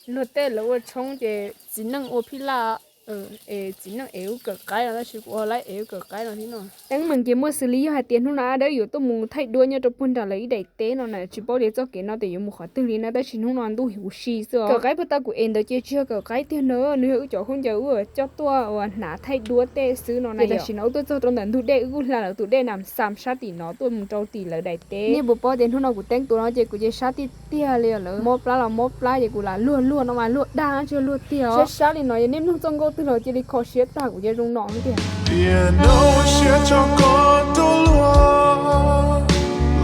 Luag tej lawv ua tshoob ces txiv neej ua phij laj, es txiv neej ev lub kawm qaib no, tab sis kuv ua lawv ev lub kawm qaib no thiab no. Teeb meem ces muaj xws li yog hais tias hnub no Ab Dawb yuav tuaj mus thaij duab nyob rau puag nram lawv ib daim teb no na, tsis paub tias txoj kev no tias yuav mus qhov twg li na, tab sis hnub no ntuj huv si xwb os. Kawm qaib puag ta kuv ev ntawd ces tsis yog kawm qaib tiag na, nws yog wb cov khaub ncaws wb coj tuaj ua hnav thaij duab tej xwb no na. Tam sim no wb tuaj txog rau ntawm ntug dej, wb kuj hla lawv tus dej na xam sab tim no tuaj mus rau tim lawv daim teb. Nej puas paub tias hnub no kuv teeb tus no ces kuv ces sab tiag tiag li os, lawv mob plab los mob plab ces kuv lam luag luag no mas luag dag tsis yog luag tiag os. Sab sab li no yog nej mloog txoj nkauj twg los cia li kho siab tag, kuv cia zoo no tiag. Tiam no siab tso koj tuaj luag,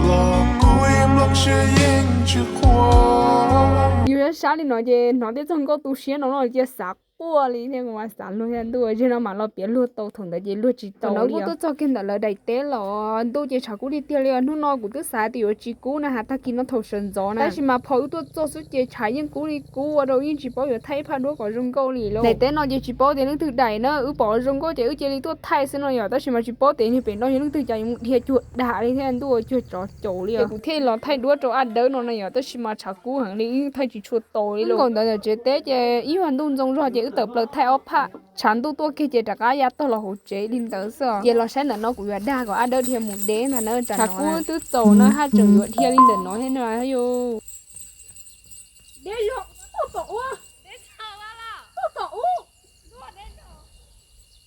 los kuv ib nplooj siab yeej tsis quaj. Yus sab sab li no ces hnov tej txoj nkauj tu siab no no cia xav quaj li thiab, kuv mas xav luag thiab ntuj, zeg no mam los piav luag tau, thaum ntawd ces luag tsis tau no li. Kuj tuaj txog kiag ntawm lawv daim teb los ntuj ces tshav kub tiag tiag li os. Hnub no kuv twb xav tias yuav tsis kub na, has tag kis no thaum sawv ntxov na, tab sis mas pho wb tuaj txog xwb ces tshav yeej kub li kub ua rau yeej tsis paub yuav thaij ib phaj duab kom zoo nkauj li lauj. Daim teb no ces tsis paub tias leej twg daim na, wb pom zoo nkauj ces wb cia li tuaj thaij xwb no yom, tab sis mas tsis paub tias niag pem no yog leej twg cas yuav mus dhia cuag dag li thiab ntuj, cuag tsov caum li os. Ces kuv thiaj los thaij duab rau Ab Dawb no na yom, tab sis mas tshav kub heev li wb thaij tsis tshua tau li lauj. Nkaum ntawd ntawm tsev teb ces ib nyuag ntuj ntxoo zog ces wb tawm plaws thaij ob phaj, tshav ntuj tuaj kiag ces rov qab ya tog los hauv tsev li ntawd xwb os. Ces los saib ntawm no kuv yuav dag kom Ab Dawb dhia mus deb ntag na, tshav kub twb txaus no haj tseem yuav dhia li ntawm no thiab no yus.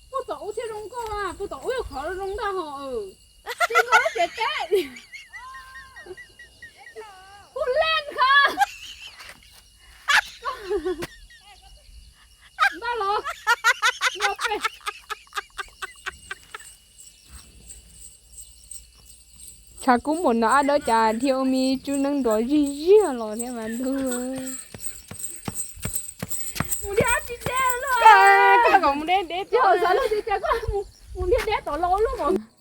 Puag tom ub thiaj zoo nkauj, puag tom ub yog qhov zoo ntag hos. Tsis nkauj tsev teb. Puag leej kha. Npaj los. Tshav kub npaum no Ab Dawb cas dhia ua me tswb neeb nrov zig ziag los thiab mas ntuj.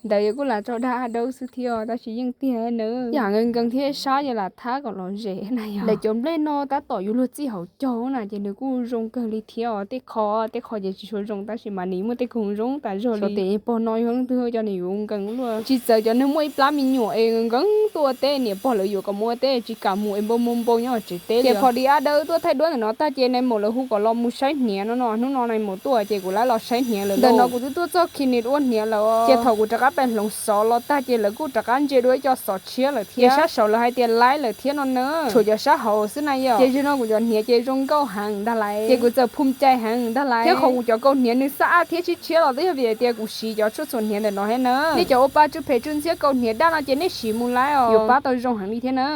Ntawd yog kuj lam tso dag Ab Dawb xwb thiab tab sis yeej tiag na. Yam nkees nkees thiab sab ces lam thab kom los zem na yog. Lawv cov nplej no tab tom yuav luag txij hauv caug na ces nws kuj zoo kawg li thiab os. Tej qho, tej qho ces tsis tshua zoo tab sis mas nws muaj tej khoom zoo tas zog li. Tes pog no yog leej twg cov nws yuav nkees luaj. Tsis txawm cov neeg muaj ib plab me nyuam es nkees tuaj ua teb, niam pog lawv yuav kom mus ua teb tsis kam mus es npau npau npau nyob tsev teb li. Ces pho di Ab Dawb tuaj thaij duab ntawm no tag ces nais maum lawv hu kom los mus saib hniav no no, hnub no nais maum tuaj ces kuv lam los saib hniav lawm. Ntawm no kuv twb tuaj txog khi nis ua hniav lawm os. Ces thaum kuv rov qab pem hloov xov los tag ces lawv kuj rov qab ntsia dua ib co xov tshiab lawm thiab. Sab saud lawv hais tias laib lawm thiab no na, tshuav cov sab hauv xwb na yom. Ces zaum no kuv cov hniav ces zoo nkauj heev ntag lauj, ces kuv txawm phum cai heev ntag lauj. Thiab qhov kuv cov kaus hniav nws xab ab thiab tshiab tshiab los twb yog vim hais tias kuv siv cov tshuaj txhuam hniav ntawm no thiab na. Nej cov ua pa tsw phem tsw ntxhiab kaus hniav daj no ces nej siv mus laib os, yuav pab tau zoo heev li thiab na.